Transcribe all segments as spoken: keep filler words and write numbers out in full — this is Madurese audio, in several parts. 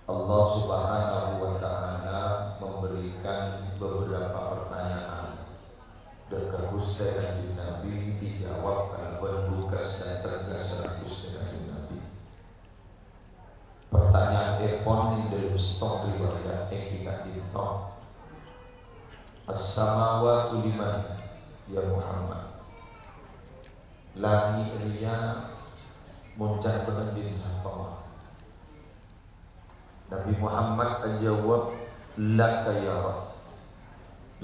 Allah Subhanahu wa Ta'ala memberikan beberapa pertanyaan dâ' ka Ghustè Kanjeng Nabi, dijawab kalabân lugas dan tegas sareng Ghustè Kanjeng Nabi. Pertanyaanèpon è dâlem sèttong riwayat èngghi ka'dinto, "As-samawatu liman, ya Muhammad?" Langngè' rèya mon can bâ'na andi' sapa, Muhammad? Nabi Muhammad ajâwâb, "Laka ya Rabb,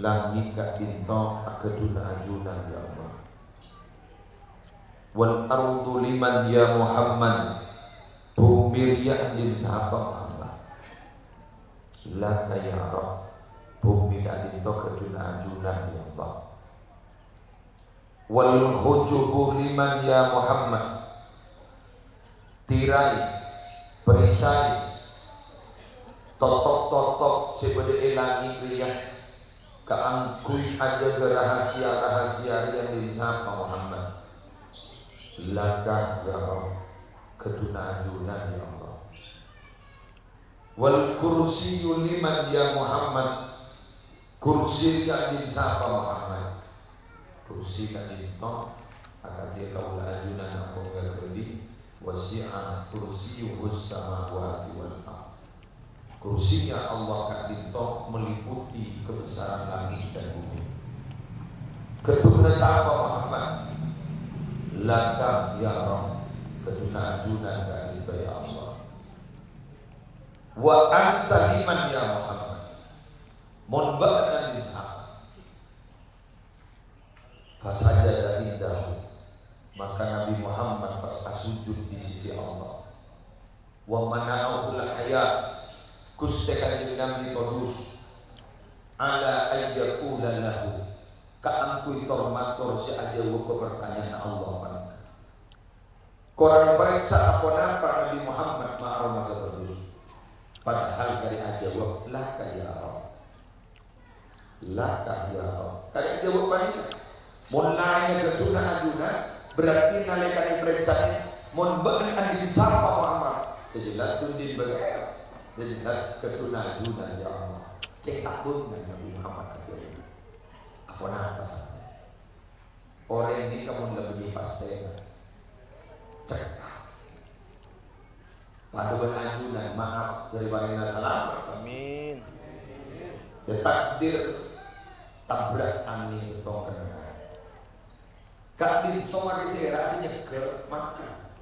langngè' ka'dinto aghâdhuna ajunan, ya Allah." "Wal ardu liman ya Muhammad, bhumè rèya andi' sapa, Muhammad?" "Laka ya Rabb, bhumè ka'dinto aghâdhuna ajunan, ya Allah." "Wal hujubu liman ya Muhammad?" Tèraè, pèrisai, totop-totop sè bâdâ è langngè' rèya kaangghuy ajâgâ rahasia-rahasia rèya andi' sapa, Muhammad? "Laka ya Rabb, aghâdhuna ajunan, ya Allah." "Wal kursiyyu liman ya Muhammad?" Kursi ka'dinto sapa, Muhammad? Kursi ka'dinto akadhi kaulâ ajunan ampon ngaghâli, "Wasi'a kursiyyuhus samawati wal ard." Kursinya Allah ka'dinto meliputi kebesaran langit dan bumi. Aghâdhuna sapa, Muhammad? "Laka ya Rabb, aghâdhuna ajunan ka'dinto, ya Allah." "Wa anta liman ya Muhammad? Mon bâ'na andi' sapa?" Fasajada indahu, maka Nabi Muhammad pas asojud è sisi Allah. "Wa mana'ahul haya," Ghustè Kanjeng Nabi todus, "ala ayyaqula lahu," kaangghuy tor-mator sè ajâwâb partanyaan Allah panèka. Korang parèksa aponapa Nabi Muhammad ma' aromasa todus. Padahal karè ajâwâb, "Laka ya Rabb. Laka ya Rabb." Karè ajâwâb panèka. Mon laènna aghâdhuna ajunan, berarti nalèkana èparèksanè, "Mon bâ'na andi' sapa, Muhammad?" Sè jelas dhunḍin bâsa Arab. Sè jelas aghâdhuna ajunan, ya Allah. Kèng ta' bângal Nabi Muhammad ajâwâb. Aponapa sampèyan? Orèng nèka mon la bânnè pastèna, cekka. Padâ bân ajunan, maaf, jârèya parèngana salamet. Amin. Yâ, takdir tabrakan nèng sèttong kennengngan. Ka'dinto marè sèra sè nyegghâ, mangkat.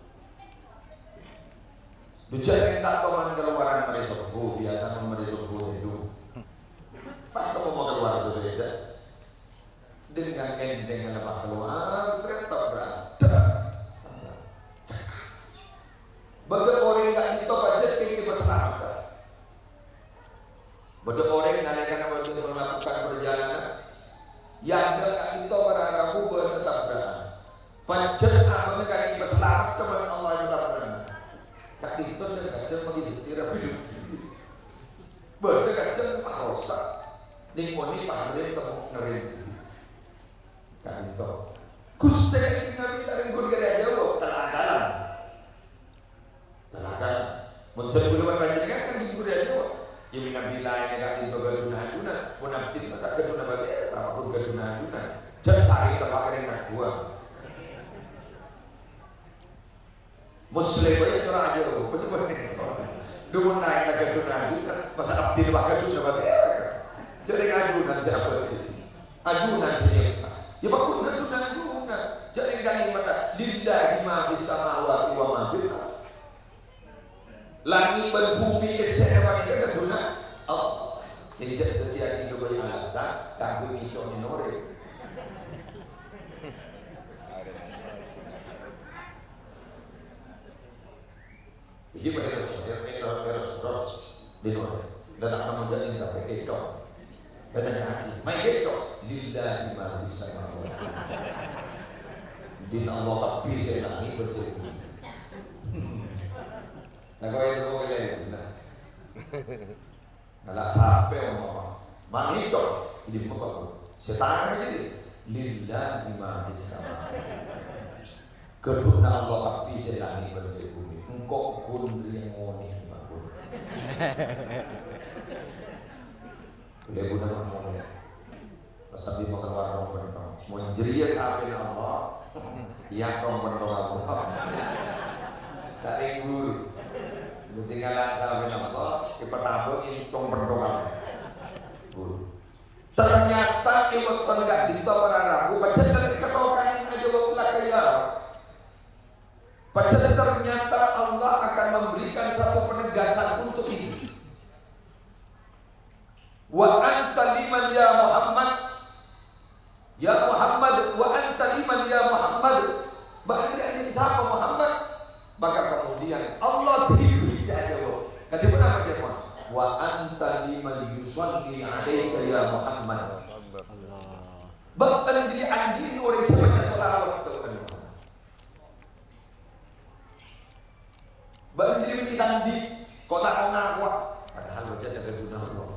Bhâjhâ rèng ta' toman kalowaran marè sobbhu, biyasana marè sobbhu tèdung. Pas toman kalowar sapèda. Dengan entèngnga pas kalowar, sèt tabrak. Bâdâ orèng ka'dinto pajhât kèngèng pasalamet. Bâdâ orèng nalèkana bâdâ melakukan perjalanan, yâ, ka'dinto para rabu bâdâ tabrakan. Pajhât abâ'na ka'dinto pasalamet bân Allah ètabrakan. Ka'dinto dhâng-kadhâng maghi setir abit. Bâdâ kadhâng parosak, nèng-onèng paharèm temmo ngerrèng dhibi'. Ka'dinto. Ghustè Kanjeng Nabi ta' rèng ghun karè ajâwâb, kala-akalan. Kala-akalan. Mon jhâ' kaulâ bân panjhennengngan kan rèng ghun karè ajâwâb. Yâ mènabi laènna ka'dinto ghâdhuna ajunan, mon abdhina masa' ghâdhuna pasèra, ta' pon ghâdhuna ajunan. Jhâ' sarè teppa'na rèng nagghuwâng. Muslim aja tora aja, oh, pas boleh. Dumun naik lagi ajunan, ajunan. Masa abdi lepas ajunan, masa ya. Jadi ajunan siapa sih? Ajunan siapa? Ya, bakun ajunan, ajunan. Jadi kalimat, "Lillahi ma fis samawati wa ma fil ard." Langit bân bumi essèna panèka ajunan Allah. Jadi, jadi, jadi, jadi, alasan, kanggo ngicok ni nore. Iki pas eros, eros, eros, eros. Di luar. Lah tak kamu jadi sampai kecok. Banyak lagi. Mai kecok. "Lillahi ma fis samawati." Din Allah kabbhi sè langit bân sè bumi. Nah, kau itu mau kalian, nah. Ngala' sapè omong, "Mangèco, dimma kok?" Sètan aja gitu. "Lillahi ma fis samawati." Ghâdhuna Allah kabbhi sè langit bân sè bumi. Engko' ghun rèya ngonè'è, Pak, ghun. Lebur napa molè? Pas abit makalowar rong penthong. Mon jârèya sapèna Allah, iyâ rong penthong Allah. Ta' lebur. Tinggal sapèna Allah, èpatabâk rong penthong Allah. Bu. Ternyata è bâkto ka'dinto para rabu, pajhât dhâri kasokanna ajâwâb la kaya. Pajhât ternyata Allah akan memberikan satu penegasan untuk ini. "Wa anta liman ya Muhammad?" "Ya Muhammad, wa anta liman ya Muhammad?" Bâ'na rèya andi'na sapa Muhammad? Maka kemudian Allah dhibi' sè ajâwâb. Kadhi ponapa jâwâbbhâ? "Wa anta liman yusalli alaika ya Muhammad?" Bâ'na rèya andi'na orèng sè maca shalawat ka Muhammad. Bâ'na jârèya mènta andi', kok ta' ngowa-ngowa. Padahal bâca dhâghâdhuna Allah.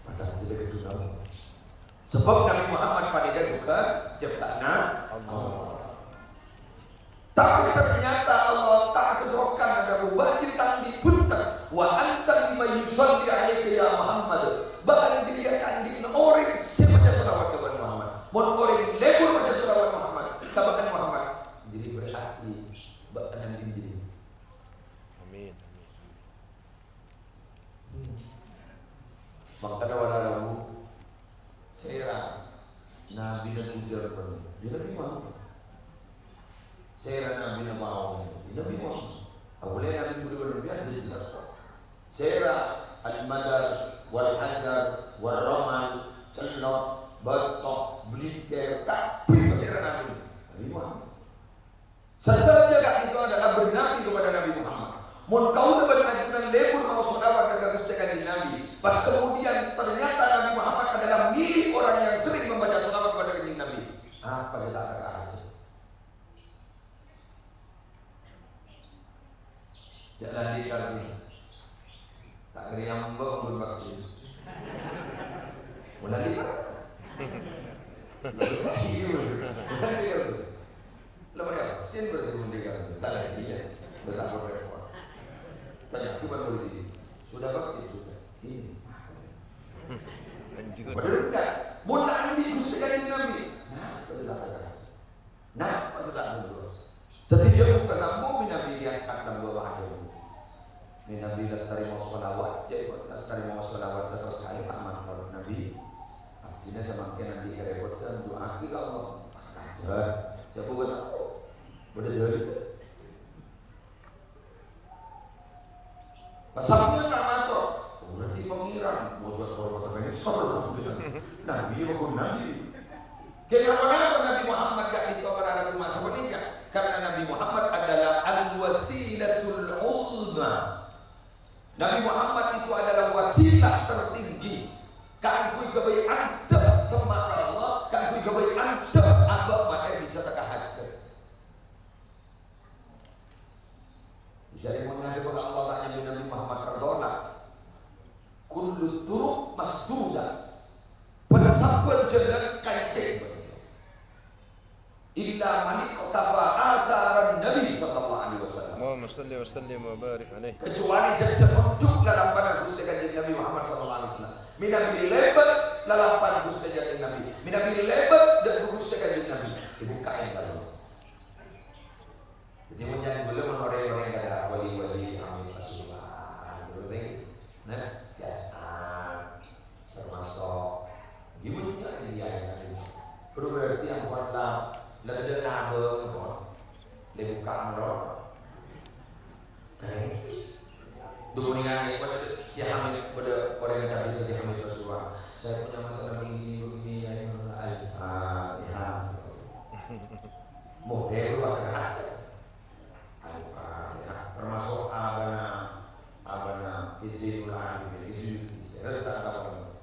Padahal bâca dhâghâdhuna Allah. Sabâb Nabi Muhammad panèka jhughân cipta'anna Allah. Tapè ternyata Allah ta' kasokan adhâbu, bâ'na jârèya ta' andi' bhunten. "Wa anta liman yusalli alaika ya Muhammad." Bâ'na jârèya ka'andi'na orèng sè maca shalawat ka bâ'na Muhammad. Mon orèng lebur maca shalawat Muhammad, ka bâ'na Muhammad. Jadi berarti bâ'na nèng jârèya. Amin, amin. Hmm. Mangkana wala rabu, sèra nabina bhujâr bân, ya Nabi Muhammad. Sèra nabina paong, ya Nabi Muhammad. Awalnya Nabi budi bân Nabi sè jelas kok. Sèra al-madar, wal hajar, wal ramal, cellot, bâto, blinker, kabbhi sèra Nabi. Nabi Muhammad. Sadhâjâ ka'dinto adalah bernabi kepada Nabi Muhammad. Mon kaulâ bân ajunan lebur maos shalawat ka Ghustè Kanjeng Nabi, pas kemudian ternyata Nabi Muhammad adalah milik orang yang sering membaca shalawat kepada Kanjeng Nabi. Apa sè ta' terkajâ? Jhâ' la andi' kartu. Ta' kèra ambâ' pon vaksin. Mon andi' kartu. Iyâ, mon andi' kartu. La, mon vaksin berarti mon andi' kartu. Ta' la andi', iyâ. Udah tak repot-repot. Tanya, gimana polisi? Sudah vaksin? Sudah. Ini. Anjir. Padahal enggak. Mon la andi' Ghustè Kanjeng Nabi. Nah, pasti tak ada. Nah, pas ta' nurut. Dhâddhi jhâ' buka sambu, mènabi riyas kaddhâng bawa aja. Mènabi lestari maos shalawat, jhâ' lestari maos shalawat sèttong kalè, Pak Mahmud Nabi. Abdhina samangkèn andi' karèpodhân, du'aaghi ka Allah. Jhâ', jhâ' buka sambu. Bâdâ jhâri. Pas sampèyan ta' mator, "Ora di Pangèran, mojok soro kata pengen soro." Nabi ya bukan nabi. Kenapa, kenapa Nabi Muhammad gak ditokar Nabi masa menikah? Karena Nabi Muhammad adalah al-wasilatul uzma. Nabi Muhammad itu adalah wasilah tertinggi. Kaangghuy ghâbây andhâp semma' ka Allah, kaangghuy ghâbây andhâp abâ' ma'è bisa teka hajat. Jârèya mon ngadhebbhâ ka Allah ta' nyambi Nabi Muhammad tertolak. Kullu turuq masduda. Bân sabbhân jhâlân kancèng. Illa man iqtafa atharan Nabi sallallahu alaihi wasallam. Allahumma shalli wa sallim wa barik alaih. Kecuali jhâ' sè mondhuk lalambâna Ghustè Kanjeng Nabi Muhammad sallallahu alaihi wasallam. Mènabi lèbât lalambâna Ghustè Kanjeng Nabi. Mènabi lèbât dâ' Ghustè Kanjeng Nabi. Èbukka' èntar. Dhâddhi, mon jhâ' ghulâ mon orèng-orèng kadhâ' wali-wali Hamid Pasuruan, ghulâ tèngghi. Nah, biasa. Termasuk ghi' bânnya' iyâ, iyâ. Berarti ampon la, la tadâ' nabâng, ampon. Lè bukka' malolo. Kan? Dhu kuningan, ya, bâdâ, ya, Hamid, bâdâ orèng ngacapi sè Hamid Pasuruan. "Saya punya masalah begini, begini, ya, ya, Al-Fatihah." Model wah terhadap Al-Fatihah, termasuk abana, abana Ki Zainul Arifin, Ki Suyuti. Saya rasa tak tahu.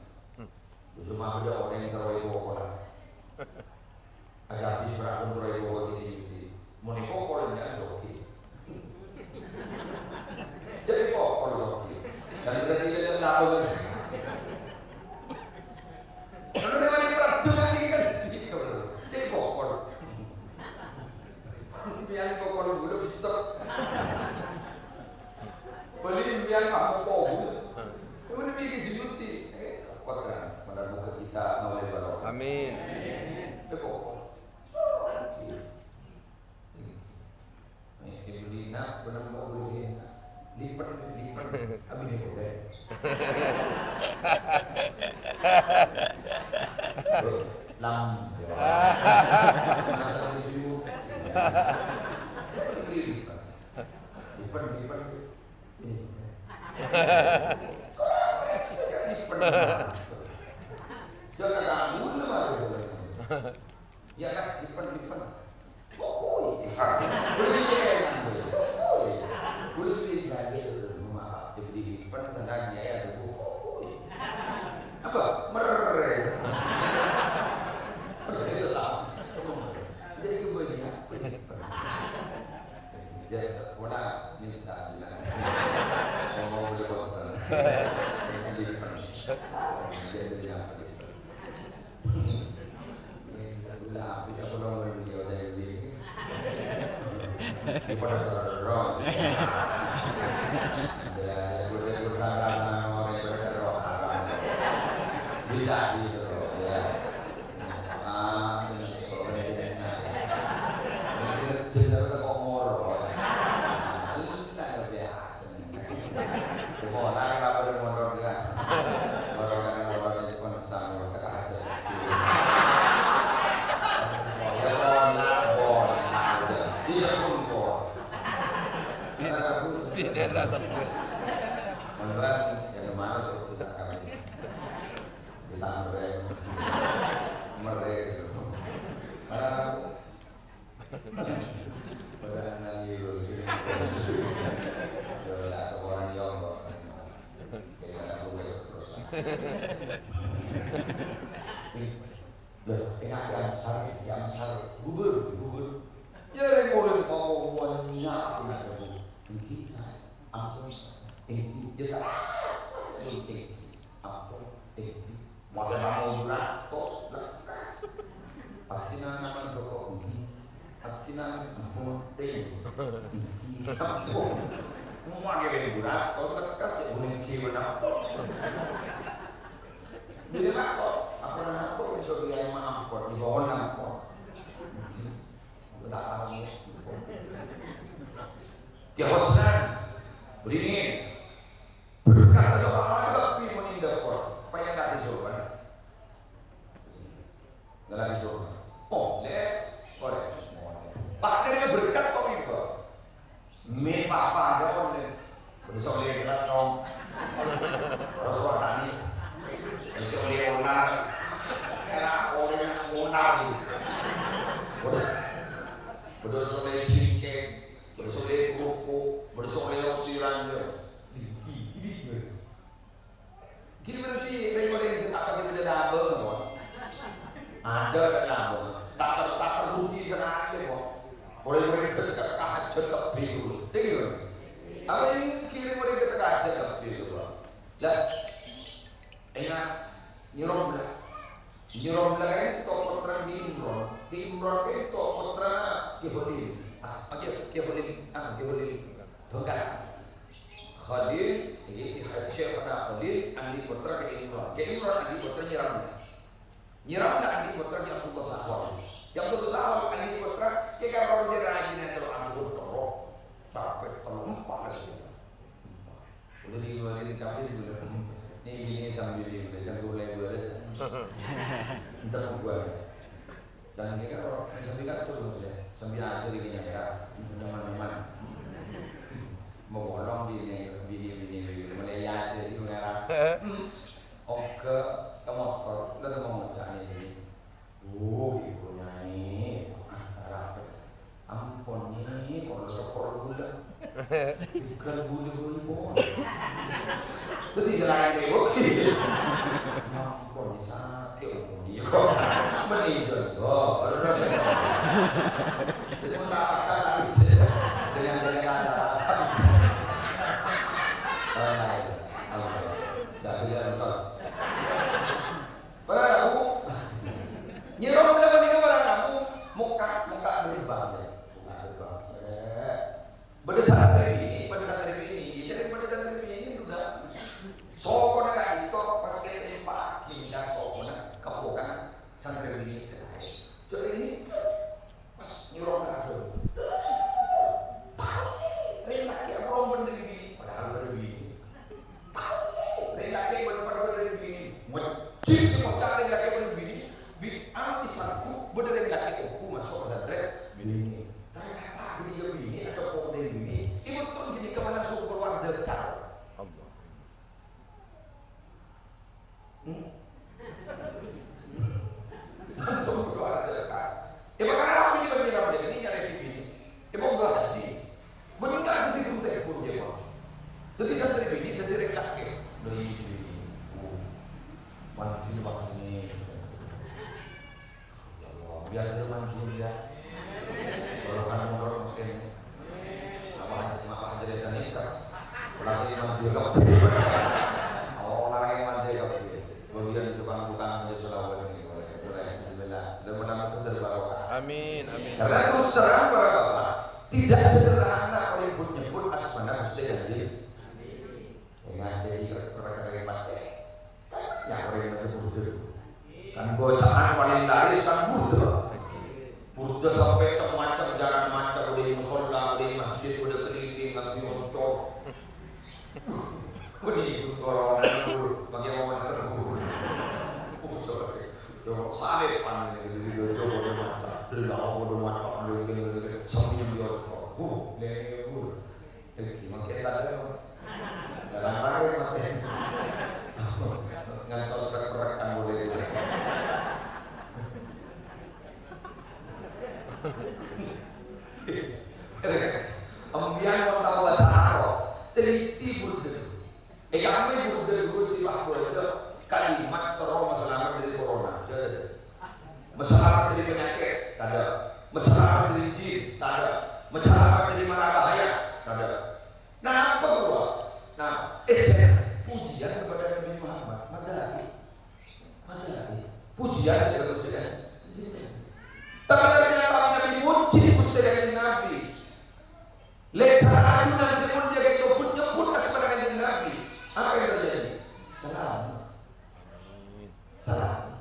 Cuma bâdâ orèng terro èkokola. Aja habis berak pun terro èkokola Ki Suyuti. Mon èkokol, jangan sogi. Jadi kokol sogi. Dan berarti kita kenapa, Gus? Kalau dia mani peraturan ini kan sedikit, kalau jadi kokol. Biar kokol dulu bisa. Bener mau boleh. Lipen, lipen. Abi ni boleh. Lam. Lipen, lipen. Jangan ganggu lah, Pak. Ya, kan? Lipen, lipen. Woi. Boleh, ya, kan? Boleh. Boleh, boleh, boleh. Maaf, jadi lipen, sana, ya, ya, woi. Apa? Mere. Jadi, kebanyakan. Ya, wala minta bilang. Ngomong udah boten. Jadi, jadi apa gitu? Ini gula api apa dong, yang dia udah ini? Ini pada terang. Ya, ya, udah, udah, sana, sana, orang pada terang. Bisa gitu, ya. Ah, ini sekolah ini. Ini sih bener kok moro. Ini kan biasa. Kok orang apa yang mondok ya? Orang yang mondok ini pun sama, kita aja. Ya, bola, bola, udah. Dijemput, bola. Tidak tak sebut. Beneran, ya, kemana tuh kita kami? Kita merem. Merem. Mana aku? Padahal nangis dulu. Udah, seorang jomblo. Kita buka terus. Lah, enggak, Ki Amsar, Ki Amsar. Bubur, bubur. Ya, rèng orèng tao bânnya' pèngajiân. Èngghi, Sa'. Ampon, Sa'. Èngghi. Ya, ta'. Èngghi. Ampon, èngghi. Model mau dua ratus, lekkas. Abdhina naman boko', èngghi. Abdhina ampon, èngghi. Èngghi, ampon. Model dua ratus, lekkas, cè' èngghi, ampon. Bilâ tako', apa-apa, èngghi, ampon, èngghi. Èngghi. Aku tak tahu, ya. Ki Hasan, bâdâ nèka. Berkat sapa kabbhi mon è dâpor, paya ta' disowan. Ngghi la disowan. Oh, lè, orèng. Pak, ini berkat kok itu. Mè' papa ada kok, lè. Bisa oleh kelas kau. Terus wah tani. Bisa oleh onar. Era orèng onar. Betul. Betul, bisa oleh singkèng. Bâdâ sè ollè kerupuk, bâdâ sè ollè roti ranja. Ghi, ghi, ghi. Ghi berarti rèng-orèng sè ta' patè bâdâ labâng, apa? Ada labâng. Ta' ter-, ta' terpuji sanajjân, apa? Orèng-orèng ghâ' ta' kahajjhât kabbhi, ghuru. Tèngghi, apa ini rèng-orèng ghâ' ta' kahajjhât kabbhi, apa? Lah, enga', Nyi Romlah. Nyi Romlah ka'dinto pottrana Ki Imron. Ki Imron ka'dinto pottrana Ki Kholil. As-, Ki, Ki Kholil, anu, Ki Kholil Donggala. Kholil, ngghi, Ki Haji Syekhona Kholil, andi' pottra Ki Imron. Ki Imron andi' pottra Nyi Romlah. Nyi Romlah andi' pottra Ki Abdullah Sahwal. Ki Abdullah Sahwal andi' pottra Ki Karno Sirajina, terro ampon, terro. Sampè' tello empa' lagi. Udah di luar ini, tapi sebenarnya ini, ini sambil di, sambil mulai gue ada. Entah mau gue. Dan ini kan orang sambil kan tuh, maksudnya, sambil aja di, ya, nyaman-nyaman. Mau bolong di ini, bini, bini, bini, mulai aja di, mulai. Oke, ke motor, udah mau ngucapin ini. Oh, ibu Nyai. Ah, rapat. Ampon, Nyai, kok lo sokor gula. Bukan gula, gula, pon. Itu di jalan dewa. Ampon, sakit, ampon. Iya, kok. Meninggal, kok. Kalau udah sakit. Jadi, mau tak makan, tak bisa. Dengan, dengan kata, tak bisa. Oh, nah, itu. Ampon. Jadi, ya, Ustaz. Para rabu. Nyi Romlah panèka para rabu, mokka', mokka' gerbang, ya. Mokka' gerbang. Sèt. Bâdâ santrè binè', bâdâ santrè binè'. Jadi bâdâ santrè binè' ini juga. Sokona ka'dinto pas kètèmpa pindah sokona ka pokokan santrè binè' sè laèn. Jadi ini pas Sè ngoca' rèng lakè' bân binè, bi' anu èsangghu bâdâ rèng lakè' ongghu maso' pesantren binè. Ternyata ghânèka binè atau pokokna binè, èbâkto ghânèka langsung kalowar dâ' kar. Allah. Hmm? Langsung kalowar dâ' kar. È, bâkal binè bân nyeram jârèya nyarè binè. È, bâkal haji. Bânnya' dhâddhi guru T K, guru jâ, Pak. Dhâddhi santrè binè, dhâddhi rèng lakè'. Lho, iyâ, binè. Oh. Manjur, Pak, binè. Ya Allah, biar dia manjur, ya. Kalau kan menurut mungkin, apa, apa aja dia nikah. Lagi manjur kabeh. Oh, lagi manjur kabeh. Kemudian tukang-tukang aja sholawat ini, boleh, boleh. Bismillah. Mudah-mudahan itu berbarokah. Amin, amin. Karena terus terang, para bapak, tidak sederhana orang nyebut-nyebut asmana Gusti Kanjeng. Yang ngaji perkara mati. Kan banyak orang yang baca burda. Kan bacaan paling laris kan burda. Burda sampai macam-macam, jangan macam, ada yang musola, ada yang masjid, ada keliling, ada yang oncor. Ini corona itu, bagi orang macam burda. Oncor. Yo, salib pan ini, jadi oncor, ada mata. Dari awal ada mata, ada yang, ada yang, ada yang, sampai yang di oncor. Bu, ini burda. Iki mangkèn ta' dâlem. Larang-larang matè. Ngantos rek-rekan mulai. Empèyan mon tao bhâsa Arab, teliti burda. È kammè burda dulu sè pas burda, kalimat terro masalamet dâri corona. Jadi, masalamet dâri panyakèt, tadâ'. Masalamet dâri jin, tadâ'. Masalamet dâri mara bahaya, tadâ'. Napa rowa? Nah, essèna pujian kepada Nabi Muhammad. Madâri. Madâri. Pujian ka Ghustè Kanjeng Nabi. Tapè ternyata Nabi muji Ghustè Kanjeng Nabi. Lè' sara ajunan sè molja ka'dinto nyebbhut asmana Kanjeng Nabi. Apa yang terjadi? Salamet. Salamet.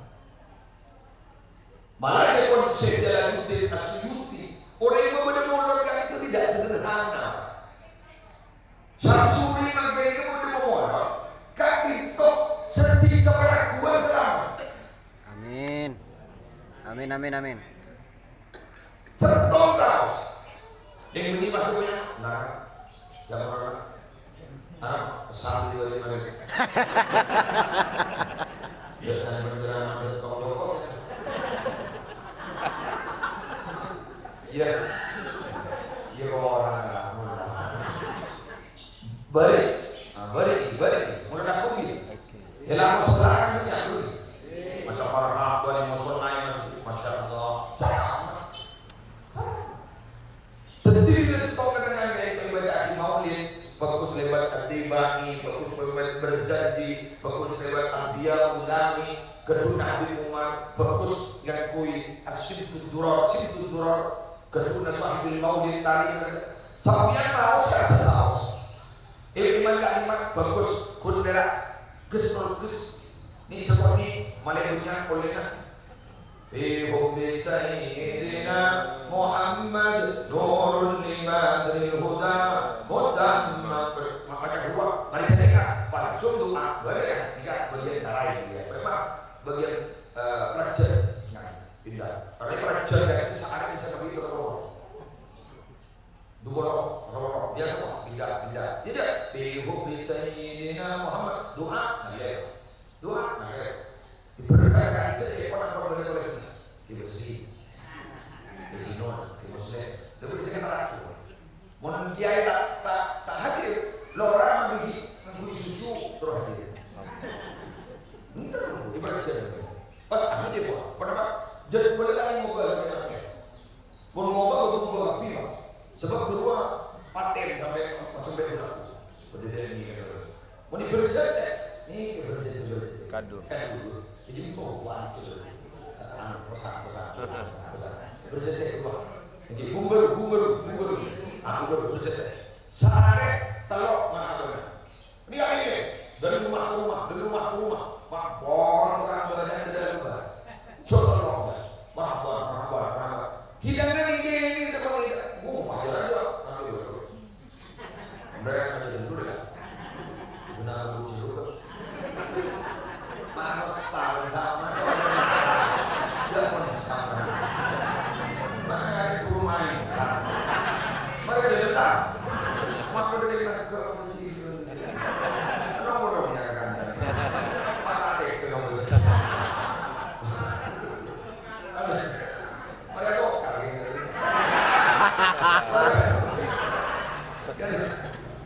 Malah dhâbuna Syekh Jalaluddin As-Suyuti, orèng mabâdâ molod ka'dinto tidak sederhana. Syamsuri mangkèn mabâdâ molod ka'dinto sedhi saparaguwân salamet. Amin. Amin, amin, amin. Settong saos. Yang bunyi waktu punya, nah, jam berapa? Ah, sambil dari mana? Ya, dan bergerak macet kok dokok. Ya. Ya, orang nggak mau. Bâri'. Ah, bâri', bâri'. Mula nak kopi. Oke. Ya, lama sebelah kan punya dulu. Macam para hamba yang mau naik, Masya Allah. Sama. Sama. Dhâddhi, bilâ sèttong kennengngan ka'dinto èbâca'aghi maulid, bhâghus lèbât Ad-Daibani, bhâghus lèbât Barzanji, bhâghus lèbât Adhiya'ul Lami, ghâddhuna Habib Umar, bhâghus ngangghuy As-Simtud Durar, Simtud Durar, ghâddhuna Sahibul Maulid Tari, sampèyan maos ka saos. Kalimat-kalimat bhâghus, ghun pèra', ghus, ghus. Ni seperti malè bânnya' polèna. Fi hubbi Sayyidina Muhammad nurun li badril huda mutammam. Maca dua, mari saya dengar. Pak, langsung doa. Boleh ya? Ini kan bagian tarawih ya. Maaf, bagian, eh, pelajar. Nah, pindah. Karena pelajar itu saat ini seperti itu. Dua roh, roh, roh. Biasa, Pak. Pindah, pindah. Iya, iya. Fi hubbi Sayyidina Muhammad. Doa. Nah, iya. Doa. Nah, iya. Diberkati saya, orang-orang dari Palestina. Di Mesir. Di Sino, di Muslim. Lalu di sana tak. Mon kiai tak, tak, tak hadir, lora bagi, bagi susu, suruh hadir. Enten, di Palestina. Pas hadir, Pak. Kenapa? Jadwal lagi mau balik. Mon ngoba kudu ngoba kabhi, Pak. Sebab buru patè sampè', sampè' berlaku. Padâ dâ' ini kan. Mon ibarat jâtè, ini ibarat jâtè, ibarat jâtè. Kadun. Kadun. Jadi, mau kuat sih. Satu anu, kosa, kosa, kosa, kosa. Ibarat jâtè, Pak. Jadi, bumber, bumber, bumber. Aku baru ibarat jâtè. Sarè tello' mana abang? Ini kami ini, dari rumah ke rumah, dari rumah ke rumah. Wah, orang-orang banyak ke dalam, Pak. Coba tolong, Pak. Marhaban, marhaban, marhaban. Hidangan ini, ini, ini, seperti itu. Gua mau pakai aja. Nanti dulu. Udah, nanti dulu deh. Benar, aku jeruk, Pak. Masa setahun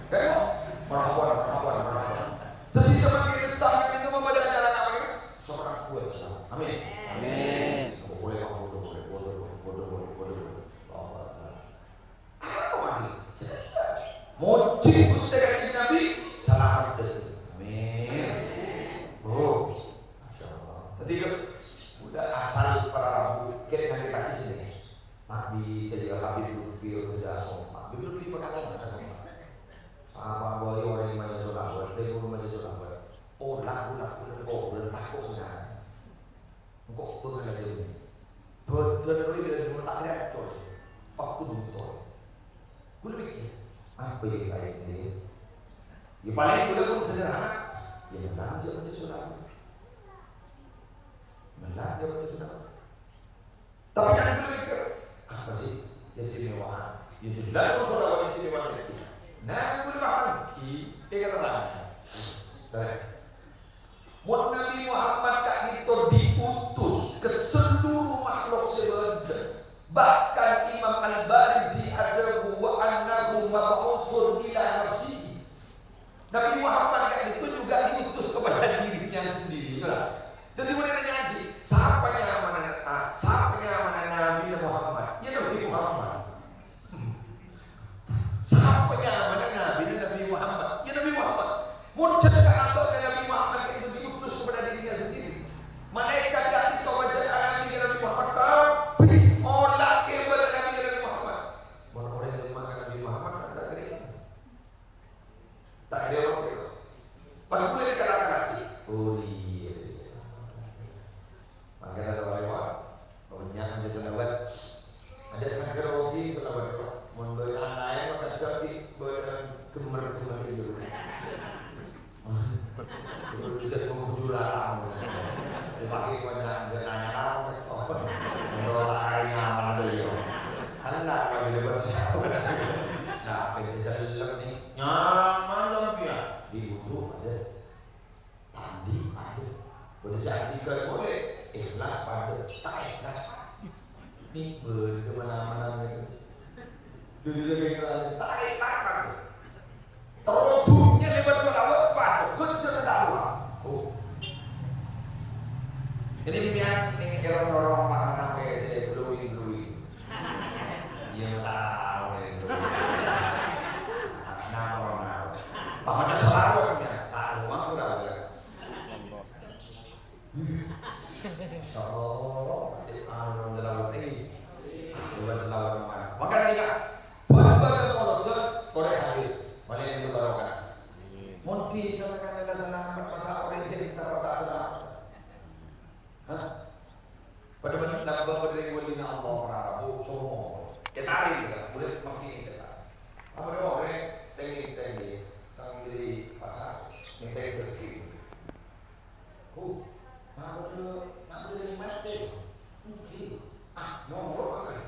Kan? Marhaban, marhaban, marhaban. Dhâddhi samangkèn, samangkèn itu memberi acara apa ya? Seorang kuat, saudara. Amin. Amin. Boleh, Pak, boleh, boleh, boleh, boleh, boleh, boleh, boleh. Allahu Akbar. Apa mani? Sebentar. Mojhi Ghustè Kanjeng Nabi, salamet dhâddhi. Amin. Oh, Masya Allah. Dhâddhi, udah asal para rabu, kèt nganggè kaki sini. Mak bisa ya Habib Lutfi udah asompa. Habib Lutfi pakaton asompa. Sapa bhâi orèng maca sholawat, dhâri guru maca sholawat. Olah, olah, olah, olah, tako' sangaja. Engko' bângal aja ini. Bhâdhân bhâi dhâri guru tak rècol. Waktu buntu. Gue mikir, apa ya kayak ini? Ya paling udah gue sederhana. Ya, mellan aja maca sholawat. Mellan aja maca sholawat. Tapè jangan dulu mikir, apa sih keistimewaan? Ya jelas, kalau sholawat istimewa lagi. Nah, gue udah paham. Ki, eh, kata tadi. Baik. Mon Nabi Muhammad ka'dinto diutus ka seluruh makhluk sè bâdâ. Bahkan Imam Al-Barizi adhâbu, "Wa annahu mab'utsun ila nafsihi." Nabi Muhammad ka'dinto juga diutus kepada dirinya sendiri, ora? Dhâddhi, mon ètanya'aghi, "Sapa nyamana, ah, sapa nyamana Nabi Muhammad?" Ya, Nabi Muhammad. Hmm. Sapa nyamana Nabi, Nabi Muhammad? Ya, Nabi Muhammad. Mon jhâ' ka abâ'na Nabi Muhammad ka'dinto diutus kepada dirinya sendiri. Malaèkat ka'dinto maca Nabi, Nabi Muhammad, kabbhi olah kèbâl Nabi, Nabi Muhammad. Mon orèng nyamana Nabi Muhammad, kan ta' kèra. Ta' kèra orèng kèra. Pas mulai dikala-kala'aghi. Oh, iyâ, iyâ. Mangkana lewat-lewat, bânnya' maca sholawat. Adâ' sangghâr odi sholawat, Pak. Mon bâdâ ana' laèn, maka dhâddhi bâdâ gemmer-gemmer itu. Terus bisa menghujur alam. Dipakai banyak, bisa nanya alam, kalau tak ada nyaman ada ya. Alah, lagi dapat sholawat. Nah, apa yang cocok nih? Nyaman sampeyan. Di wudu ada. Tandhi padâ. Bâdâ sè andika polè, ikhlas padâ, ta' ikhlas padâ. Ni bâdâ mena-mena ngènè. Dulu lagi ngènè, ta' ikhlas padâ. Terro dhunnya lèbât sholawat padâ, ghâjjhâ ta' rowa. Oh. Jadi, mbiyan neng kèra-kèra ma-, mata sè glowing-glowing. Iya, tahu nih, glowing. Nah, nah, nah. Pak, maca sholawat, ya. Tahu, Bang, sholawat. Insyaallah, anu, dalam hati. Bukan selalu mana. Maka ketika buat-buat yang mau nonton, korek hadir. Mana yang itu barokah? Mun di sana kan ada selamat, masa orang sini tak patah selamat. Hah? Padâ bân lambâng bâdâ wâlina Allah para rabu, somo. Ètarèng, bulâ makkè ètarèng. Apa dâ' orèng tèngè-tèngè, tang dâri pasar, ngèntèng dâging. Ku, mabâdâ, mabâdâ dâri matè. Èngghi. Ah, noro' kan.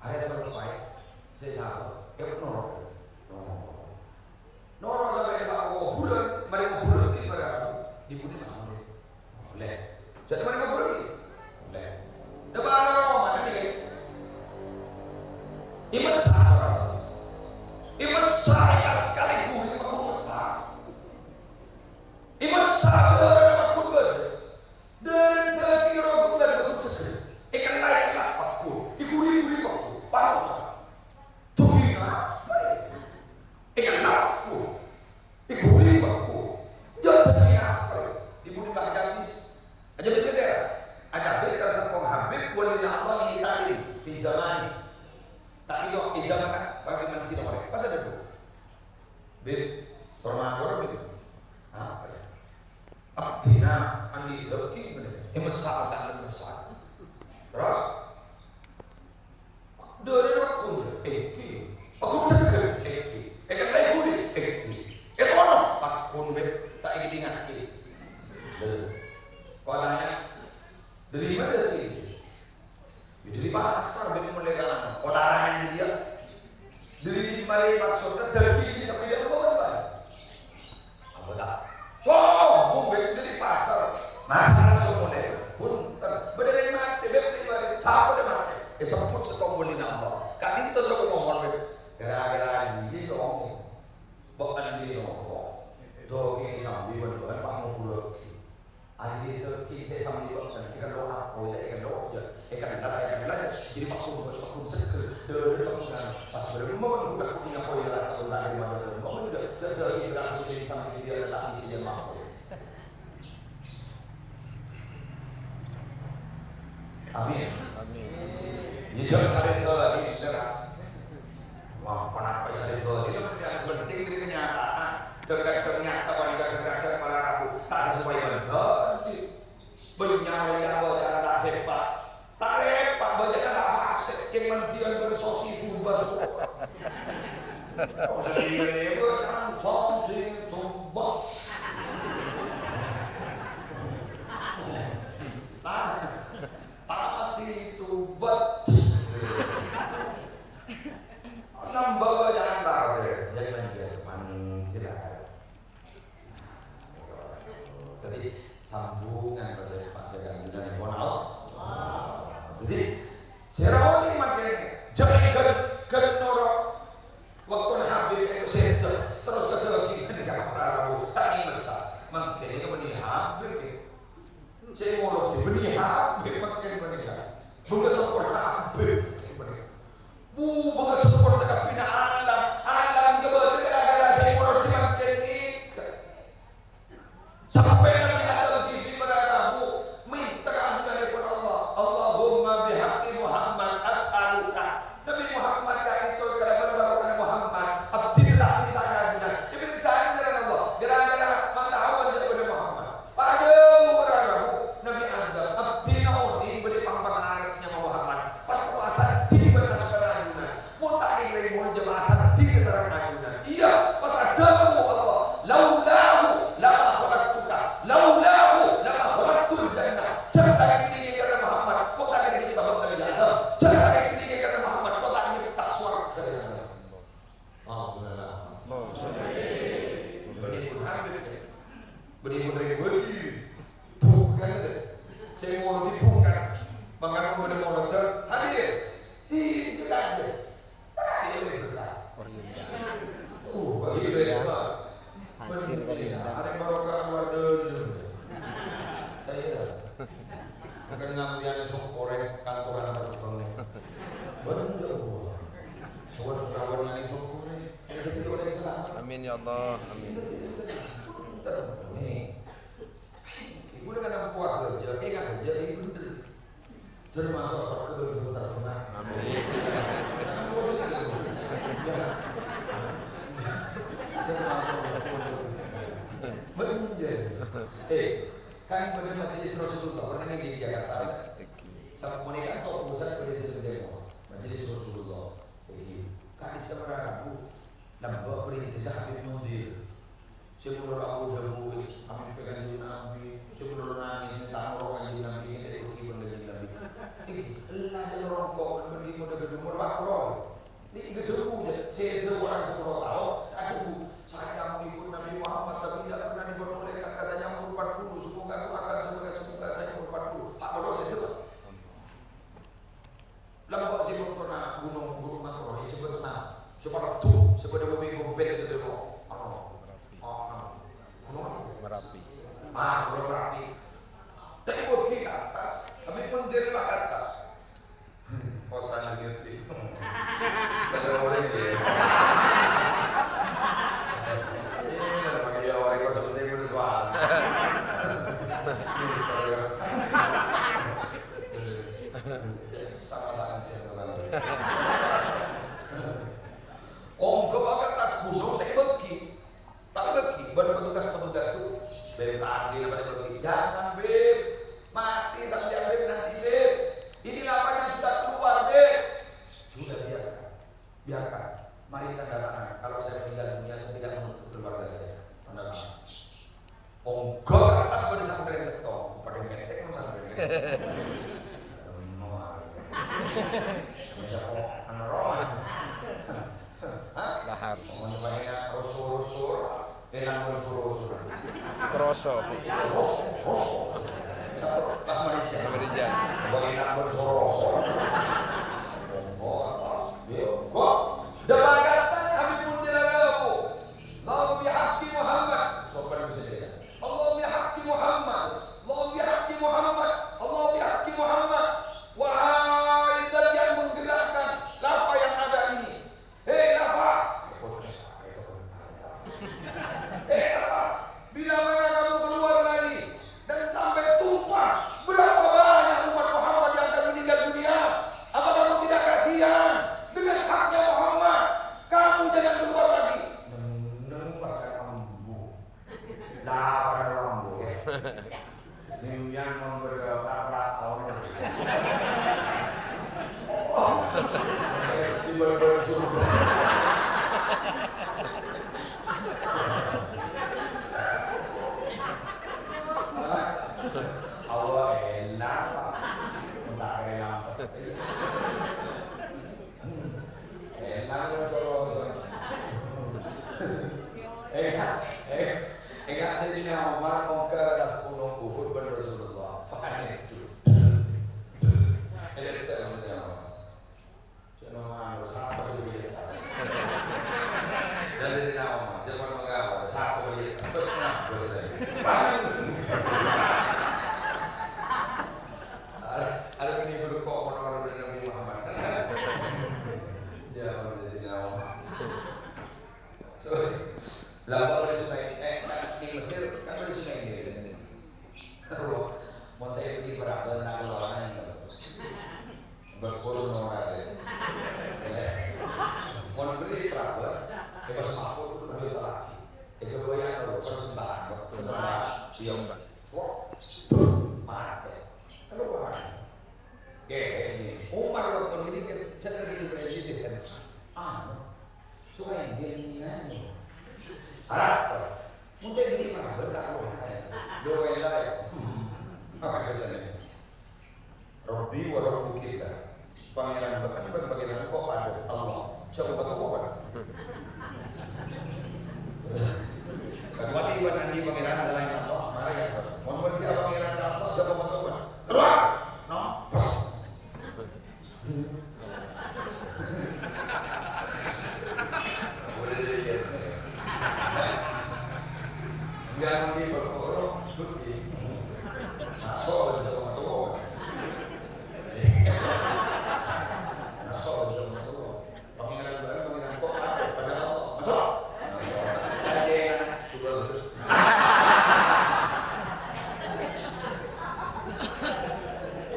Arè dâ' paè, sè sapa, è noro'. Noro'. Noro' sampè' ka kobhurân, marè kobhurân ghi' marè aku. Dhi-budhi mawon. Ollè. Jhâ' marè kobhurân ghi'. Ollè. Dâpa' ka roma, kan, ghi'? Èmessa. Èmessa ya kalè ghuri maghunetta. Èmessa bhârâna maghun bâdâ. Dâri dâging rowa bâdâ maghun seger. Èkella-kella paghun. Èghuri-ghuri paghun. Pangoca'. Dâging apa rè? Èkella paghun. Èghuri paghun. Jhâ' dâging apa rè? Dhi-budhi Mbah Jabis. Ajabis ka sèra? Ajabis ka sèttong Habib, wâlina Allah ini ta'lim fi zamani. Ta'lim fi zamani, bagi manti nomor. Pas ada tuh. Bib, tor mangkor, Bib. Apa ya? Abdhina andi dâging bhender. Èmessa ta' èmessa. Terros? Dâri rowa, èngghi. Aku seger, èngghi. Èkella èghuri, èngghi. Ètono, aku, Bib, ta' èdingngaghi. Dâri. Kok tanya, dâri mana dâging? Ya, dâri pasar, Bib, mulai ka ana'. Otarana dâri dia. Dâri marè maksodda dâging ini sampai dia apa, Bib? Apa ta'? Sombong, Bib, dâri pasar. Masa langsung mulai. Punten. Bâdâ rèng matè, Bib, dâri marè. Sapa sè matè? Èsebbhut sèttong wâlina Allah. Ka'dinto sapa ngomong, Bib? Gara-gara dia, ya, ngomong. Bâ'ân jârèya noro', dâging sambi bân bâ'ân pangoburraghi. Arèya dâging sè sambi bâ'ân èkello' apoy, ta' èkello', jâ, èkella', ta' èkella', jâ, jârèya pakon, pakon seggher, dâdâ pakon anu. Pas bârâmma bân bâ'ân apoy, ta' kèra dâging bâ'ân, jâ, jâ, dâging bâ'ân sambi jârèya ta' bisa èkello' apoy. Amin. Amin. Iyâ, jhâ' sarè dhâri, lho, Kak. Wah, ponapa sarè dhâri, lho, yang penting ini kenyataan. Kadhâng-kadhâng nyata, kadhâng-kadhâng para rabu. Ta' sesuai bân dhâri. Bânnya' orèng yang bâjâna ta' sepa'. Ta' repa', bâjâna ta' fasik. Kèng mandiyan bân sosi sumba-sumba. Oh, sendiri, bâjâna sosi sumba. Nah, tadi itu betes. Nambah bacaan tadi, ya, ya, mancil aja. Jadi, sambungan pas saya pakai kan, dan yang pun Allah. Jadi, serawan ini makin jadi kan, kan noro. Waktu Habib itu sedih, terus ke daging, ini gak pernah rabu, tak nyesal. Makin ini meni Habib ya. Sè molodhi bânnè Habib mangkèn panèka. Bângal sempor Habib mangkèn panèka. Bu, bângal sempor sakabbhiyânna alam. Alam nèka bâdâ gara-gara sè molodhi mangkèn nèka. Sampè' Nabi Adam dhibi' para rabu mènta ka ajunanèpon Allah. "Allahumma bihaqqi Muhammad as'aluka." Nabi Muhammad ka'dinto kalabân barokana Muhammad, abdhina ta' mènta ka ajunan. Èparèksanè sareng Allah, gara-gara mangkana jâ' bâdâ Muhammad. Padâ para rabu, Nabi Adam, abdhina onèng bâdâ pang-pangares nyama Muhammad. Pas ka'dinto asaddhi bân asmana ajunan. Mon ta' kèngèng mon jâ' asaddhi sareng ajunan. Iyâ, pas adhâbu Allah, "Laulahu lama khalaqtuka, laulahu lama khalaqtul jannah." Jhâ' sakèng kèngèng karana Muhammad, ko' ta' kèngèng nyipta bâ'na, Nabi Adam. Jhâ' sakèng kèngèng karana Muhammad, ko' ta' nyipta sowarghâ, Nabi Adam. Alhamdulillah. Bânnè pon hadir, ya. Bânnè pon rèng bâdhi. Bukan, deh. Sè molodhi bukan. Mangkana mon bâdâ molodhâ, hadir. Ih, itu kan, deh. Tadi itu berkah. Oh, bagi berkah. Hadir kali ini. Ada barokah keluar dulu. Saya. Bukan ngambilan sokkorè, kantoran harus bang nih. Bener, Bu. Soal sekawan nani sokkorè. Jadi orang Islam. Amin ya Allah. Amin. Kita tidak bisa. Punten, nih. Ibu dengan anak buah kerja, eh, nggak kerja, ini bener. Termasuk soal kebenaran terkenal. Amin. Karena mau sih, ya. Termasuk bener. Eh, Kan bâdâ majelis Rasulullah, pernah ngghi di Jakarta? Oke. Sampè' nèka kok pusat bâdâ di Depok. Majelis Rasulullah. Ngghi. Ka'dissa' para rabu, nambâ parènta Habib Munzir. Sè mon lo' abu-dhabu, amèmpè Kanjeng Nabi. Sè mon lo' nangès, ta' noro' Kanjeng Nabi, ngètè' bhâkti bân Kanjeng Nabi. Ngghi. Ella sè rongko', bân bâdâ modâ ghâdhung, mon lo' abu-dhabu. Nèka dhâbu, jâ, sè dhâbu orèng sapolo taon, adhâbu, "Saya mengikut Nabi Muhammad, tapi tidak pernah dibuat malaikat katanya umur empat puluh, semoga aku akan semoga, semoga saya umur empat puluh." Empat puluh sè dhâbu. Lambâ' sè bâktona ghunong, Ghunong Makro, èjhâbât na. Sè paleddu, sè bâdâ bâbi gombel sè dhâbu. Ano. Ah, ano. Ghunong apa? Merapi. Ah, Ghunong Merapi. Tadi bâgi ka attas, tapi mundhâr ka attas. Kosan ngerti. Ada orang dia. Ini ada pakai dia orang kosong dia udah tua. Sama tangan jangan. Ongko pakai tas gunung, tapi bagi. Tapi bagi, bân petugas-petugas tu, "Beb, tagih napa bagi?" "Jangan, Beb. Mati sampeyan, Beb, nanti, Beb. Ini lapangan sudah keluar, Beb." "Sudah, biarkan. Biarkan. Mari tanda tangan. Kalau saya meninggal dunia, saya tidak menuntut keluarga saya." Tanda tangan. Onggo atas pada santrèn settong. Padâ ngètèk mon santrèn. Semua. Bisa kok, anu, roh. Hah? Lahar. Pokoknya banyak roso-roso. Eh, nang roso-roso. Kroso. Roso, roso. Pas Marijan. Marijan. Bagi nang roso-roso. Kok, kok. Depan kata kami pun tidak tahu. Sing yang memberi tabrak tahun. Oh, di balik-balik surga. Allah enak, Pak. Entah enak. Enak, Rasulullah. Enggak, eh, enggak, Sayyidina Umar mongka atas gunung Uhud bân Rasulullah. Panik. Jadi, itu maksudnya apa? Cuma anu, sapa sih dia? Jadi, Sayyidina Umar, jangan mengawa, sapa dia? Terus kenapa, terus saya? Panik. Ada, ada ini berkok, orang-orang dari Nabi Muhammad. Ya, Sayyidina Umar. So, lambang di Sungai, eh, kan di Mesir, kan di Sungai Nil. Mon ta' èbelli paraban ta' kalowar. Bâkto nora, ya. Mon beli paraban, ya pas mahfud itu udah lagi. Itu goyang tuh, persembahan, persembahan. Iya. Wah, mati. Kalowar. Oke, ini. Umar waktu ini kan, kan lagi di presiden. Anu, Sungai Nil ini nanya. Arapa? Mungkin ini pernah bentar, loh. Doa yang lain. Hmm. Apa biasanya? Rabbi wa Rabbukillah. Pangèran bâ'na bân Pangèran engko' padâ, Allah. Jhâ' kobâtowan. Kecuali bân andi' Pangèran laèn Allah, marè ya. Mon bân dia Pangèran Allah, jhâ' kobâtowan. Keluar! No. Enggak, nanti berkoro, suci. Masuk aja sama tua. Masuk aja sama tua. Pangèran bâ'na, Pangèran engko' padâ, padâ Allah. Masuk. Masuk. Aja, coba.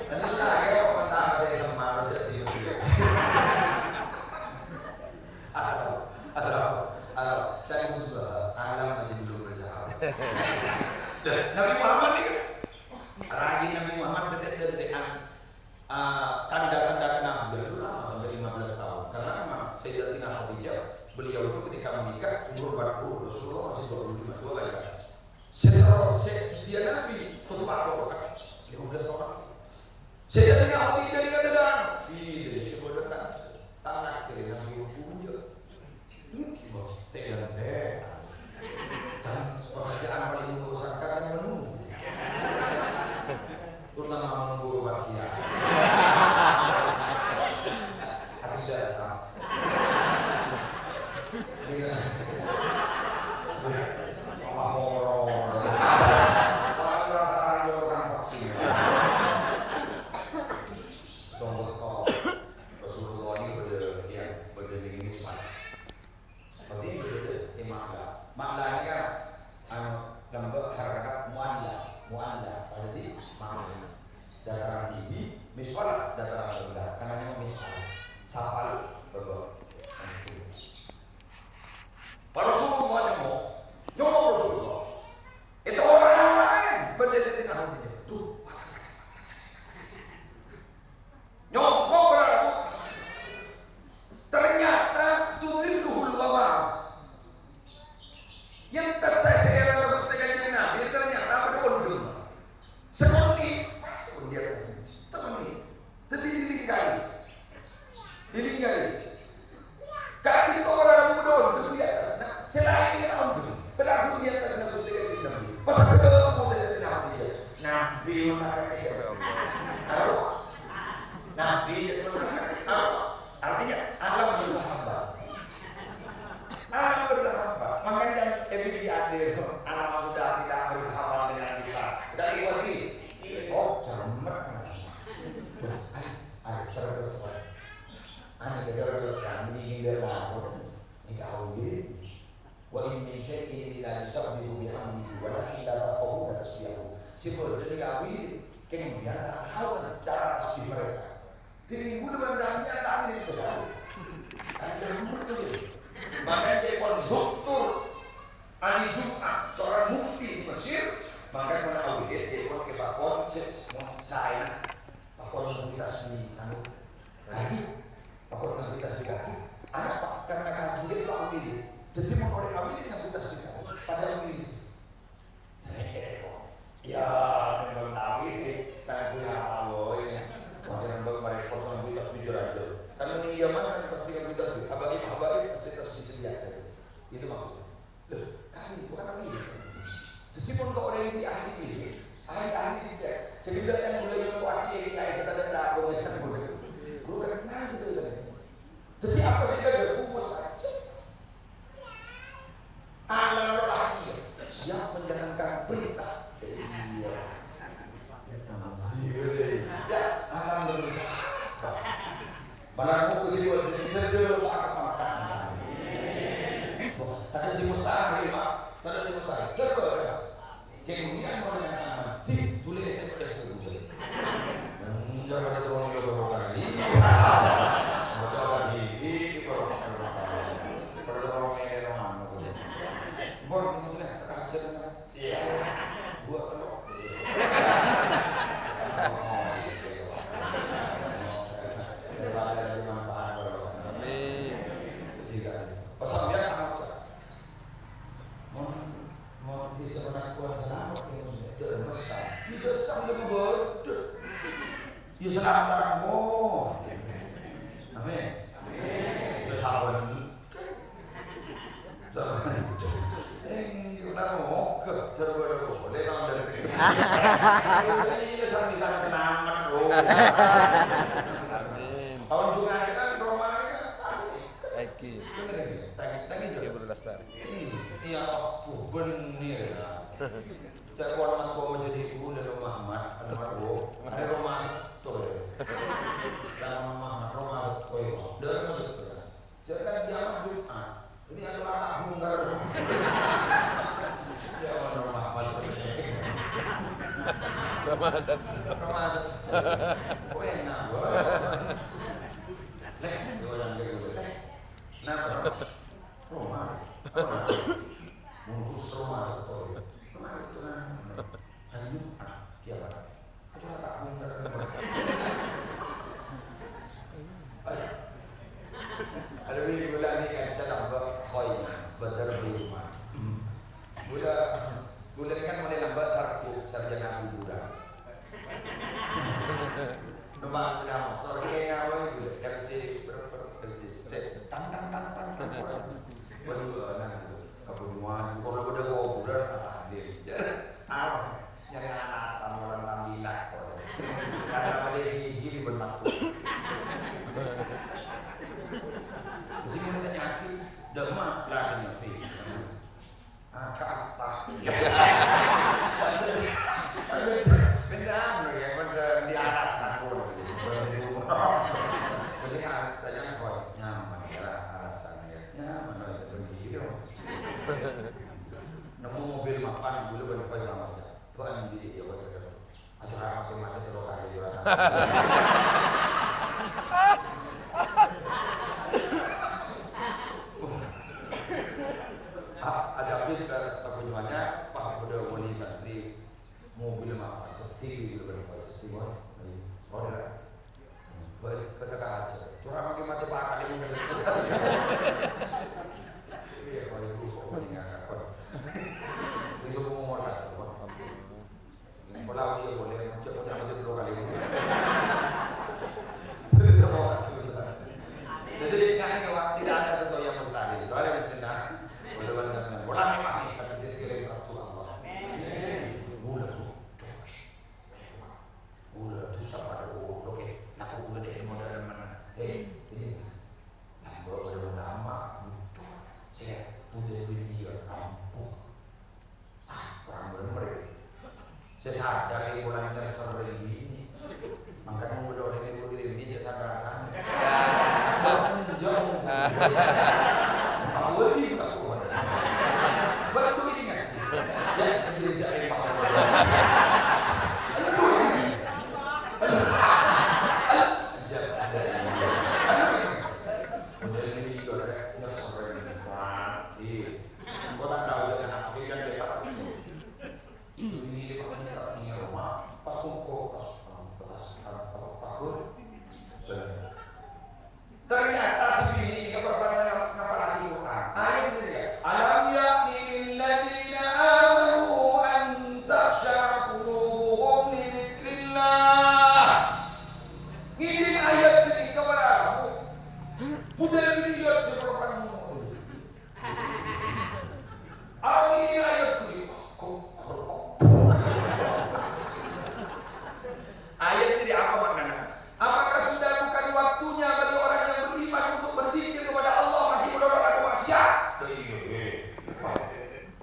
Ella, ayo, mentah ada sama, aja, dia. Aduh, aduh, aduh. Saya khusus, alam masih belum bersahabat. Nabi Muhammad ini, rajin Nabi Muhammad setiap dari Ah, tanda-tanda kenal beliau itu lama, sampai lima belas tahun. Karena memang Sayyidatina Khadijah, beliau itu ketika menikah umur empat puluh, Rasulullah masih dua puluh lima, dua kali. Setelah se-, dia Nabi, tutup apa, kan? Lima belas tahun lagi. Sayyidatina Khadijah dikatakan, "Iya, saya bodoh, tak, tak laki Nabi punya." Tè-, tè-, kan pekerjaan paling menggosakkan kan menunggu. Terutama menunggu kepastian. Aku tidak tahu. Iya. Wah, horor. Wah, perasaan gua tukang vaksin. Stone Cold. Rasulullah ini bâdâ, ya, bâdâ di Mismar. Berarti bâdâ di Ma'la. Ma'la ini kan, anu, lambâ' harkat mu'alla. Mu'alla. Berarti Ma'la. Dataran tinggi, Misfar, dataran rendah. Karena memang Misfar. Safal, bâbâ. Pas Rasulullah nyongngo', nyongngo' Rasulullah. Itu orang lain berjadi dengan hatinya. Tuh, Nyongngo' bârâ'. Ternyata tudhilluhul ghamam. Yèn ta' sè sèra Ghustè Kanjeng Nabi, ternyata padâ onḍung. Sakonè', pas pon di atas. Sakonè'. Dhâddhi dilingkari. Dilingkari. Ka'ḍinto ora mudhun di atas. Nah, sè laèn iki ta' onḍung. Padahal di atas Nabi Sulaiman Nabi. Pas kedua aku saya tidak Nabi. Nabi mana ya? Tahu? Nabi itu tahu? Artinya alam bersahabat. Alam bersahabat. Makanya F B B ada alam sudah tidak bersahabat dengan kita. Sekali lagi. Oh, jamet. Ayo, ayo, cerdas, Pak. Anu, kejar terus kan, ini hindar lapor. Ini kawin. Wa in min syai'in illa yusabbihu bihamdihi, walakin la tafqahuna tasbihahu. Sè bâḍâ nèka kawin, kèng bâ'na ta' tao kan cara tasbih mereka. Jadi, udah bâḍâ yang tak ada itu. Ada yang betul. Makanya, dia pun doktor ahli Jumat, seorang mufti di Mesir, makanya Loh, kami bukan ahli. Jadi pon kok orang ini ahli ini, ahli-ahli tidak. Sehingga yang mulai nyentuh ahli ini, ahli kita tidak tahu, ya, kan, boleh. Guru kenal gitu, kan. Jadi apa sih, kan, guru saja. Alam roh ahli, siap menjalankan perintah. Iya. Ya, alam roh saja. Malar monggu sè buwâ' dhâddhi dhâddhâ, pakat-pakat. Wah, tadâ' sè mustahil, Pak. Tadâ' sè mustahil. Coba, ya. Kèng mèyan orèng yang sama. Di, tulè S M S dulu. Enggak ada terowongan ke Purwokerto. Iya. Mau coba di, di, di Purwokerto. Pada terowongan yang mana tuh? Bor, ini maksudnya, tak ajar, kan? Siap. Dua telur. Amin. Pas sampeyan aja. Mon, mon di sepengakuan selamat ya, maksudnya, itu mesra. Itu sampai bodoh. Ya, selamat, oh. Amin. Amin. Ya, salam. Salam. Eh, kenapa mogok? Terus pada boleh, Bang, dari sini. Ini sami-sami selamat, oh. Amin. Tahun juga kita kan romannya kan pasti. Iki. Bener ini. Tadi, tadi juga. Iki, Bro Lastar. Hmm, iya, oh, bener. Ca'èpon mangkèn jârèya ghu lè Muhammad, Anwar, ghu. Arè Roma Sèttong, ya. Kan Muhammad, Roma Sèttong, ya. Dâ' Roma Sèttong, ya. Jârèya kan kiamat Jumat. Jadi, ada orang tak bongkar. Ya, Roma Sèttong. Roma Sèttong. Roma Sèttong. Kok enak, Bos? Nek, dua yang kedua, Nek. Kenapa, Bos? Roma. Apa? Bungkus Roma Sèttong, ya. Roma Sèttong, nah. Hari Jumat, kiamat. Aduh, tak bener. Aduh, ini gula ni kan, calon bak koi, bener di rumah. Gula, gula ni kan model lambak sarku, sarjana kuburan. Numpak sepeda motor, dia ngawa itu, R C, berapa, R C, set, tang, tang, tang, tang, tang. Waduh, anak itu, kebunuhan, kalau udah kuburan, apa dia? Apa? Nyarè alasan orang tambilan, kok. Karena ada gigi di benak. Jadi, mau ditanya lagi, "Dema lagi ngerti?" Ah, kasta. Beda, ya, beda di atas aku. Jadi, ah, tanya, "Kok nyaman, ya, alasannya, ya? Nyaman, ya, begini, ya." Nemmo mobil mapan, dulu bân koy mapan. Bân, iya, iya, iya. Aja ra mati-mati tello kalè, ya. Ah, ada habis ke sabunnyuwânnya, pas udah wali santri, mobil mapan, sedih gitu kan, sedih, wah. Sorry, lah. Bâli' ka T K H. Cora' mangkè matè pakan. Iyâ, kok ibu kok mendingan apa? Itu mau ngomong apa? Pola dia boleh, cek punya matè tello kalè. Jadi, nggak ada, tidak ada sesuatu yang mustahil. Doa dari bismillah. Boleh banget. Boleh memang, tapi dia kirim waktu Allah. Boleh tuh. Ghulâ dhusa padâ, oh, oke. Laku ghulâ dâ' è modâ remman. Eh, ini. Nah, ghulâ padâ nama, butuh. Saya, butuh bini ya, ampun. Ah, orang bener. Saya sadar ini mulai nyerser ini. Mangkana mau berdoa ini, mau diri ini, saya sadar sana. Jauh. Aku ini bukan Tuhan. Baru ini kan. Ya, ini jadi Pak. Aduh, ini. Aduh. Aduh. Aduh. Model ini juga ada nyerser ini. Wajib. Kok tak tahu jangan aku kan dia tahu. Ini pakai tak punya rumah. Pas kok pas pas apa pakur. Ternyata si bini ini perpanjangan ngapalaghi Quran. Ayat ini ya. "Alam ya'ni lil ladzina amanu an takhsha'a qulubuhum li dzikrillah." Ngèdhing ayat ini kepada aku. Budal bini yo sing perpanjangan.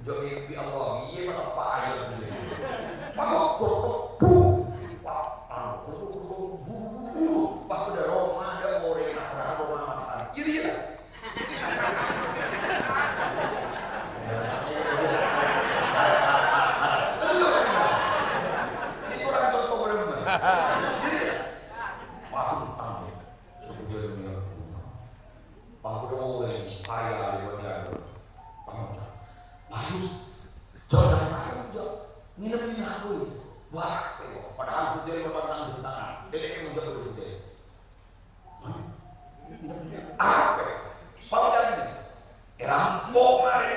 Jâ' mimpi Allah, iyâ, pateppa' ajâ. Pas kok, kok, kok, bu. Wah, anu, kok, kok, kok, kok, buru-buru. Pas bâdâ roma, bâdâ orèng, roma mata'an. Iyâ, iyâ. Itu orang contoh bener-bener. Iyâ, iyâ. Wah, utang, ya. Sudah dia punya utang. Pas bâdâ orèng kaya di Banjar. Pangonca. Ayo, jâ' dâ' ayo, jâ'. Ngènep è dinna' bhâi. Wah, padahal hotel bâkal nang bintang. Dèlè' è monjâ bâdâ hotel. Hah? Apa? Pangonca ini. Èrampok marè.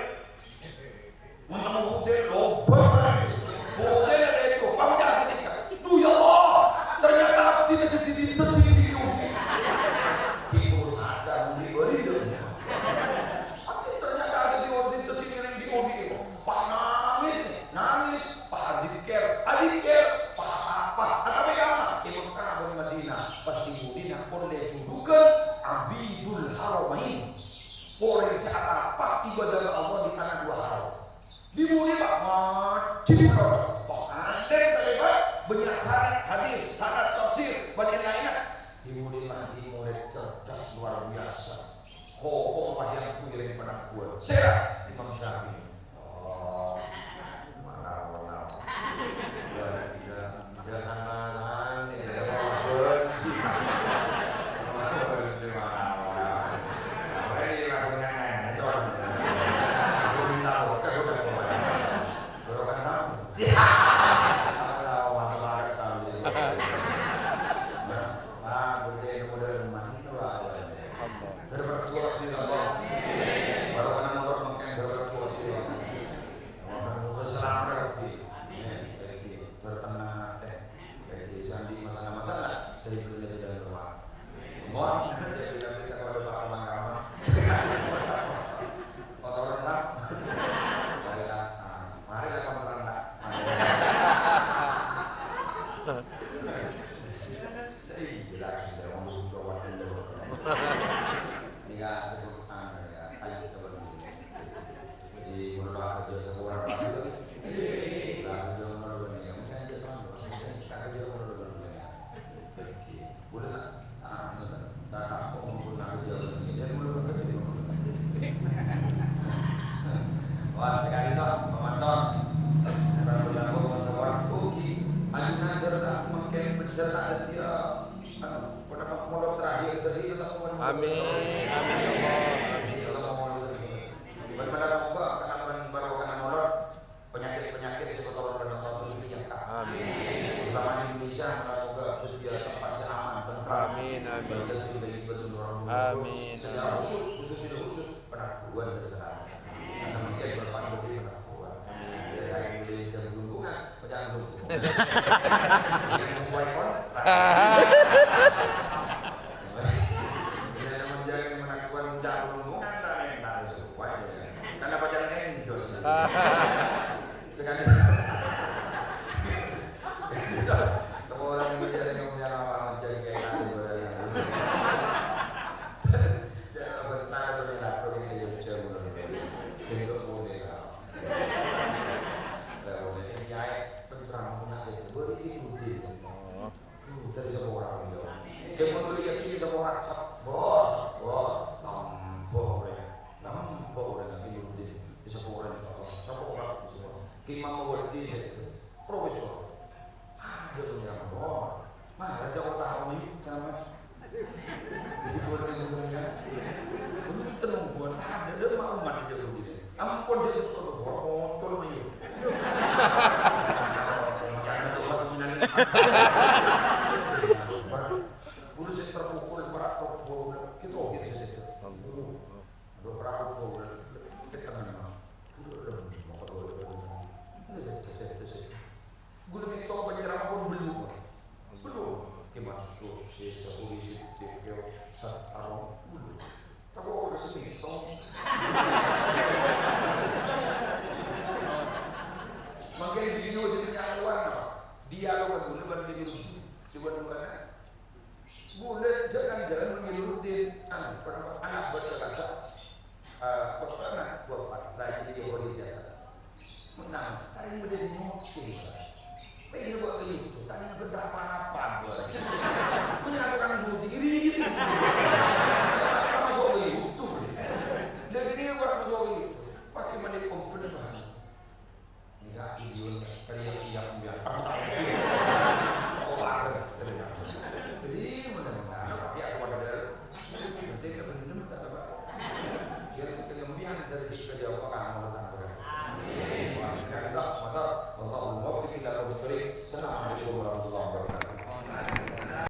Mon nemmo hotel, lobâng marè. Hotel ada itu, pangonca sè nèka. Duh, ya Allah, ternyata abdhina dhâddhi, dhâddhi, dhâddhi. Ghi' sadar, mending bâli dong. Abdhi ternyata dhâddhi, dhâddhi, dhâddhi neng di mobil. Pas nangis, nangis. Pas adzikir, adzikir. Pas apa? Apa ya? È Mekkah bân Madinah. Pas è Madinah, ollè julukan Abidul Haramain. Orèng sè atapa ibadah ka Allah di tanah dua haram. Di budi, Pak, majib, Pak. Pak, andeng terlibat, banyak sanad, hadis, sanad, tafsir, dan lain-lainnya. Di budi Mahdi murid cerdas luar biasa. Koko wayang kuiring penangguan. Sera Imam Syafi'i. Oh, mana, mana. Ya, ya. Ya, sama-sama. Ya, ya. Tertenang atè. Jadi, sandi masalah-masalah, dari dunia jalan keluar. Mohon, jadi, kita kepada Pak Kaman-Kaman. Kotoran, Pak. Marilah, ah, marilah, kotoran, Pak. Marilah. Iya, jelas, saya mau buka wakil dulu. Ini kan, sebut, anu, ya, ayo, coba dulu. Jadi, menurut aku, aja, coba orang, Pak. Lah, aja, menurut aku, ya, mungkin aja, Pak. Mungkin aja, menurut aku, ya. Oke. Boleh, tak? Ah, bener. Nah, aku mau guna kerja sendiri. Jadi, menurut aku, jadi, menurut aku. Wah, sekali toh, pemantau. Orang bilang, "Oh, seorang Bugis." Ayo, ngajar, tak? Mungkin bisa tak ada dia. Anu, pada pas molor terakhir tadi, tetap mau Amin, amin, ya Allah. Amin, ya Allah. Bagaimana moga kenapa baru kena molor? Penyakit-penyakit sè kotoran Allah terus diangkat. Amin. Terutama di Indonesia, moga jadi tempat sè aman, tentram. Amin, amin. Berkat dari bantu orang. Amin, secara amin. Khusus, khusus itu khusus penangguhan bersama. Karena mungkin Bapak beri penangguhan. Amin. Ya, saya beri jam gunungan, pecah gunung. Yang sesuai kontrak. Ya, menjaga penangguhan, pecah gunungan, tak enak, sesuai, ya. Karena pacar endos. Sekali. Semua orang yang menjadi kamu yang apa, menjadi kayak tadi, boleh ya. Ya, bentar, boleh lah, boleh ya, jauh, boleh. Tengok, boleh lah. Boleh, ya, penceramah, nasib, boleh ikuti. Terus sapa ora, yo? Kemon liya iki sapa ora? Sapa? Sapa? Nampa ora? Nampa ora nang Yahudi? Sapa ora? Sapa? Sapa ora? Sapa? Ki Imam Mawardi sè itu. Profesor. Ada yang mau. Mara sapa tahu nih, sama. Jadi, buat yang bener, ya. Bener, tenang, buat. Tak ada, dia mau umat Yahudi. Ampon, dia suka tuh, bocor, nih. Macam itu, Pak, ini. Udah, saya terpukul, Pak, terpukul. Kita oke, saya, saya. Aduh, Pak, terpukul. Kita memang. Udah, udah, mau ke dulu, udah, udah. Udah, saya, saya, saya, saya. Ghulâ mènta pancaramah pon bellu'. Bellu'. Kè maksud sè polisi, sè sat arong bellu'. Tapè ora sè mènta. Mangkèn video sè nyaman. Dialog ghulâ bân video. Jadi, mudah-mudahan, ya, kepada penting, penting, penting, penting, penting,